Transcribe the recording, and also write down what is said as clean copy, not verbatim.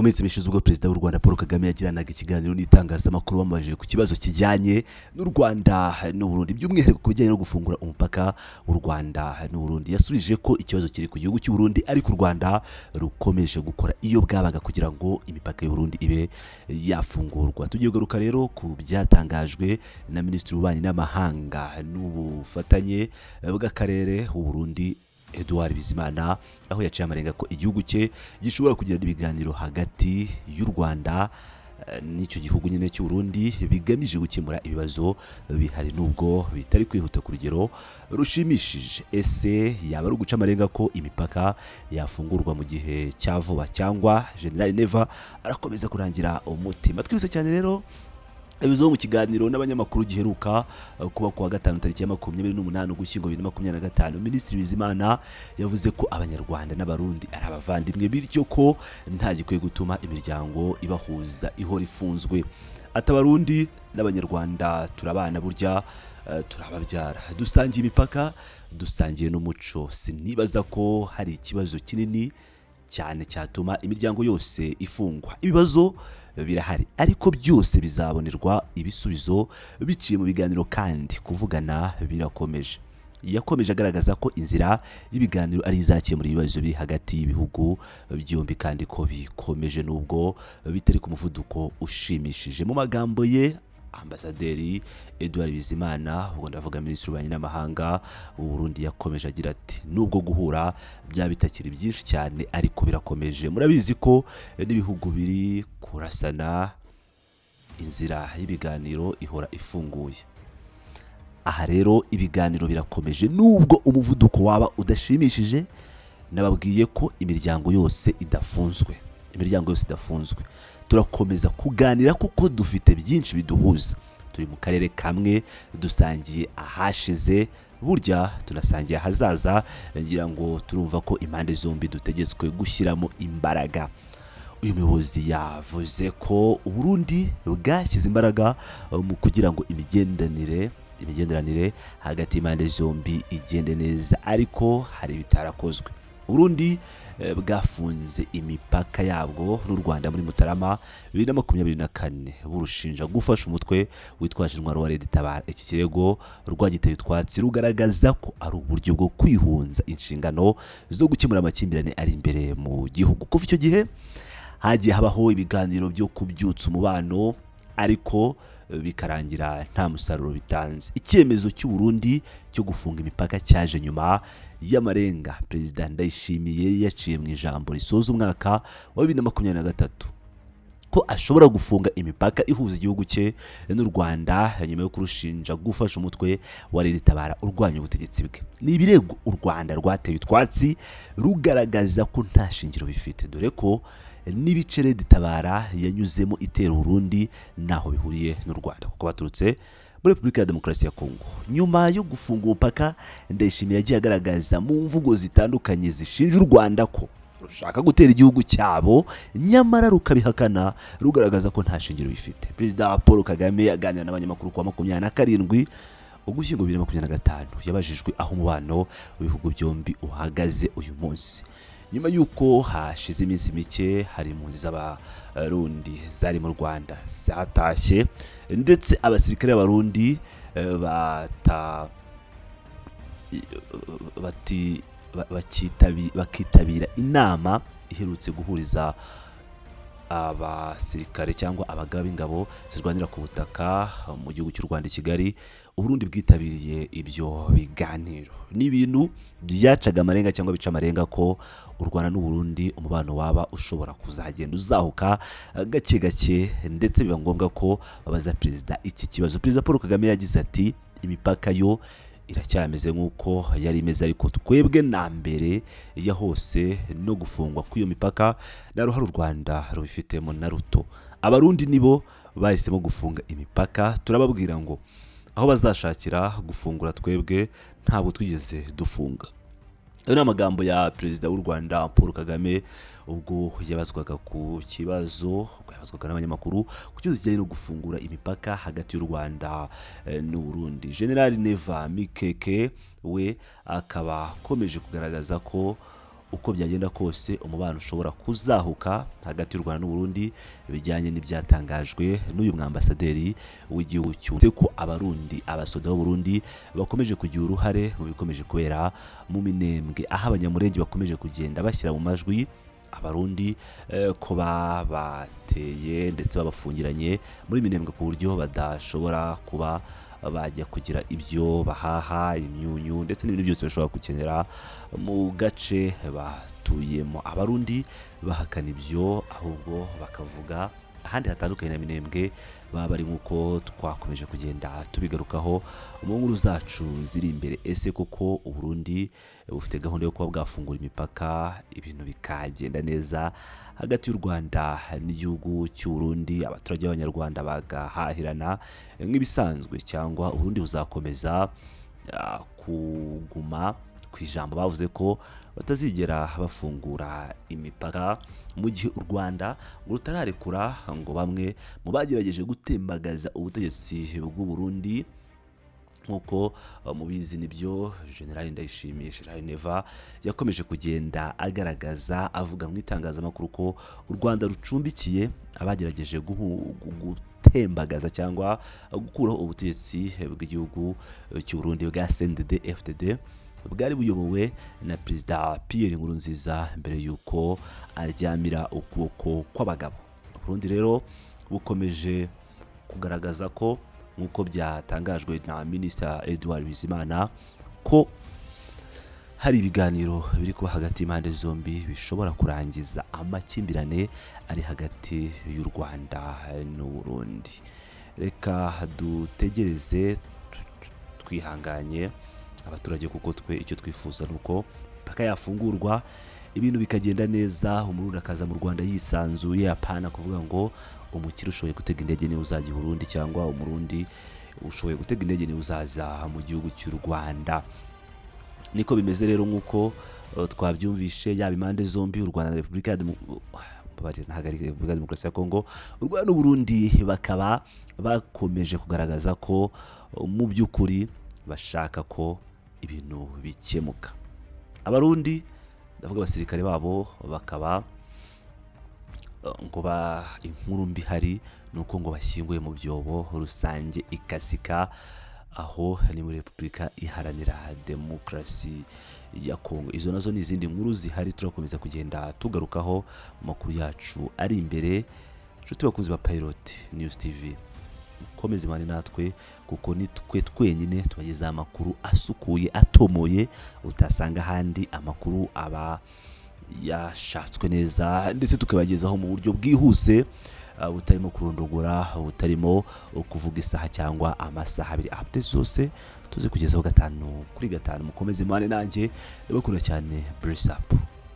Mu minsi mishize, ubwo Perezida w'u Rwanda Paul Kagame yagiranaga ikiganiro n'itangazamakuru, bamubajije ku kibazo kijyanye n'u Rwanda n'u Burundi, by'umwihariko ku bijyanye no gufungura umupaka w'u Rwanda n'u Burundi, yasubije ko ikibazo kiri ku gihugu cy'u Burundi, ariko u Rwanda rukomeje gukora iyo bwabaga kugira ngo imipaka y'u Burundi ibe yafungurwa. Tugiye kugaruka rero ku byatangajwe na Minisitiri w'Ububanyi n'Amahanga n'Ubufatanye bw'Akarere w'u Burundi, Edouard Bizimana, aho yaciye amarenga ko igihugu cye gishobora kugirana ibiganiro hagati y'u Rwanda n'icyo gihugu nyine cy'u Burundi bigamije gukemura ibibazo bihari, nubwo bitari kwihuta ku rugero rushimishije. Ese yaba ari uguca amarenga ko imipaka yafungurwa mu gihe cya vuba, cyangwa General Neva arakomeza kurangira umutima? Twihuse cyane rero, bivuze mu kiganiro n'abanyamakuru giheruka kuba kuwa gatanu, tariki ya 28 Ugushyingo 2025, Minisitiri Bizimana yavuze ko Abanyarwanda n'Abarundi ari abavandimwe, bityo ko nta gikwiye gutuma imiryango ibahuza ihora ifunzwe. Ati: "Abarundi n'Abanyarwanda turabana, burya turababyara, dusangiye imipaka, dusangiye n'umuco. Sinibaza ko hari ikibazo kinini cyane cyatuma imiryango yose ifungwa. Ibibazo birahari, ariko byose bizabonerwa ibisubizo biciye mu biganiro, kandi kuvugana birakomeje." Yakomeje agaragaza ko inzira y'ibiganiro ari izakemura ibibazo biri hagati y'ibihugu byombi, kandi ko bikomeje nubwo bitari ku muvuduko ushimishije. Mu magambo ye, Ambasaderi Edouard Bizimana, ubwo ndavuga Minisitiri w'Ububanyi n'Amahanga w'u Burundi, yakomeje agira ati: "Nubwo guhura byaba bitakiri byinshi cyane, ariko birakomeje. Murabizi ko n'ibihugu biri kurasana, inzira y'ibiganiro ihora ifunguye. Aha rero ibiganiro birakomeje nubwo umuvuduko waba udashimishije. Nababwiye ko imiryango yose idafunzwe, imiryango yose idafunzwe. Turakomeza kuganira kuko dufite byinshi biduhuza. Turi mu karere kamwe, dusangiye ahashize, burya tunasangiye ahazaza. Ngira ngo turumva ko impande zombi dutegetswe gushyiramo imbaraga." Uyu muyobozi yavuze ko Uburundi bwashyize imbaraga mu kugira ngo imigenderanire hagati y'impande zombi igende neza, ariko hari ibitarakozwe. Uburundi bwafunze imipaka yabwo n'u Rwanda muri Mutarama 2024, burushinja gufasha umutwe witwaje intwaro wa Red Tabara. Iki kirego rwagiteye utwatsi, rugaragaza ko ari uburyo bwo kwihunza inshingano zo gukemura amakimbirane ari imbere mu gihugu. Kuva icyo gihe hagiye habaho ibiganiro byo kubyutsa umubano, ariko bikarangira nta musaruro bitanze. Icyemezo cy'u Burundi cyo gufunga imipaka cyaje nyuma y'amarenga Perezida Ndayishimiye yaciye mu ijambo risoza umwaka wa 2023 ko ashobora gufunga imipaka ihuza igihugu cye n'u Rwanda, nyuma yo kurushinja gufasha umutwe wa Red Tabara urwanya ubutegetsi bwe. Ni ibirego u Rwanda rwateye utwatsi, rugaragaza ko nta shingiro bifite, dore ko n'ibice Red Tabara yanyuzemo itera Burundi ntaho bihuriye n'u Rwanda, kuko baturutse muri Repubulika ya Demokarasi ya Kongo. Nyuma yo gufunga umupaka, Ndayishimiye yagiye agaragaza mu mvugo zitandukanye zishinja u Rwanda ko rushaka gutera igihugu cyabo, nyamara rukabihakana, rugaragaza ko nta shingiro bifite. Perezida Paul Kagame aganira n'abanyamakuru kuwa 27 Ugushyingo 2025, yabajijwe aho umubano w'ibihugu byombi uhagaze uyu munsi, nyuma y'uko hashize iminsi mike hari impunzi z'Abarundi zari mu Rwanda zatashye, ndetse abasirikare b'Abarundi bata bati bakitabira inama iherutse guhuriza abasirikare cyangwa abagaba b'ingabo zirwanira ku butaka mu gihugu cy'u Rwanda i Kigali. Uburundi bwitabiriye ibyo biganiro. Ni ibintu byacaga amarenga cyangwa bica amarenga ko u Rwanda n'Uburundi umubano waba ushobora kuzagenda uzahuka gake gake, ndetse biba ngombwa ko babaza perezida iki kibazo. Perezida Paul Kagame yagize ati: "Imipaka yo iracyameze nk'uko yari imeze, ariko twebwe na mbere ya hose no gufungwa kw'iyo mipaka nta ruhare u Rwanda rubifitemo na ruto. Abarundi nibo bahisemo gufunga imipaka. Turababwira ngo aho bazashakira gufungura, twebwe ntabwo twigeze dufunga." Ayo ni amagambo ya Perezida w'u Rwanda Paul Kagame ubwo yabazwaga ku kibazo, ubwo yabazwaga n'abanyamakuru ku kibazo kijyanye no gufungura imipaka hagati y'u Rwanda n'u Burundi. General Neva Mikeke we akaba akomeje kugaragaza ko Uko byagenda kose, umubano ushobora kuzahuka hagati y'u Rwanda n'Uburundi, bijyanye n'ibyatangajwe n'uyu mwambasaderi w'igihugu cy'u ko Abarundi, abasoda b'Uburundi bakomeje kugira uruhare mu bikomeje kubera mu Minembwe, aho Abanyamurenge bakomeje kugenda bashyira mu majwi Abarundi ko babateye ndetse babafungiranye muri Minembwe, ku buryo badashobora kuba bajya kugira ibyo bahaha, imyunyu ndetse n'ibindi byose bashobora gukenera mu gace batuyemo. Abarundi bahakana ibyo, ahubwo bakavuga ahandi hatandukanye na Minembwe baba bari, nk'uko twakomeje kugenda tubigarukaho mu nkuru zacu ziri imbere. Ese koko Uburundi bufite gahunda yo kuba bwafungura imipaka, ibintu bikagenda neza hagati y'u Rwanda n'igihugu cy'Uburundi, abaturage b'Abanyarwanda bagahahirana nk'ibisanzwe, cyangwa Uburundi buzakomeza kuguma ku ijambo bavuze ko batazigera bafungura imipaka, mu gihe u Rwanda ngo rutararekura ngo bamwe mu bagerageje gutembagaza ubutegetsi bw'u Burundi? Nk'uko mubizi, nibyo General Ndayishimiye, General Neva, yakomeje kugenda agaragaza, avuga mu itangazamakuru ko u Rwanda rucumbikiye abagerageje gutembagaza cyangwa gukuraho ubutegetsi bw'igihugu cy'u Burundi bwa CNDD FDD, bwari buyobowe na Perezida Pierre Nkurunziza mbere y'uko aryamira ukuboko kw'abagabo. Burundi rero bukomeje kugaragaza ko, nk'uko byatangajwe na Minisita Edouard Bizimana, ko hari ibiganiro biri kuba hagati y'impande zombi bishobora kurangiza amakimbirane ari hagati y'u Rwanda n'Uburundi. Reka dutegereze twihanganye abaturage, kuko twe icyo twifuza ni uko imipaka yafungurwa, ibintu bikagenda neza, Umurundi akaza mu Rwanda yisanzuye, apana kuvuga ngo umukire ushoboye gutega indege niwe uzajya i Burundi, cyangwa Umurundi ushoboye gutega indege niwe uzaza mu gihugu cy'u Rwanda. Niko bimeze rero, nk'uko twabyumvishe, yaba impande zombi, u Rwanda na Repubulika ya mbabarira, ntabwo ari Repubulika ya Demokarasi ya Kongo, u Rwanda n'Uburundi bakaba bakomeje kugaragaza ko mu by'ukuri bashaka ko ibintu bikemuka. Abarundi, ndavuga abasirikare babo, bakaba ngo ba inkuru mbi hari ni uko ngo bashyinguye mu byobo rusange ikasika, aho ni muri Repubulika Iharanira Demokarasi ya Kongo. Izo nazo ni izindi nkuru zihari turakomeza kugenda tugarukaho mu makuru yacu ari imbere. Inshuti bakunzi ba Pilot News TV, mukomeze mubane natwe, kuko ni twe twenyine tubagezaho amakuru asukuye, atomoye, utasanga ahandi, amakuru aba yashatswe neza, ndetse tukabagezaho mu buryo bwihuse, butarimo kurondogora, butarimo kuvuga isaha cyangwa amasaha 2. Update zose tuzi kugezaho 5 kuri 5. Mukomeze mubane nanjye, ndabakunda cyane. Bless up.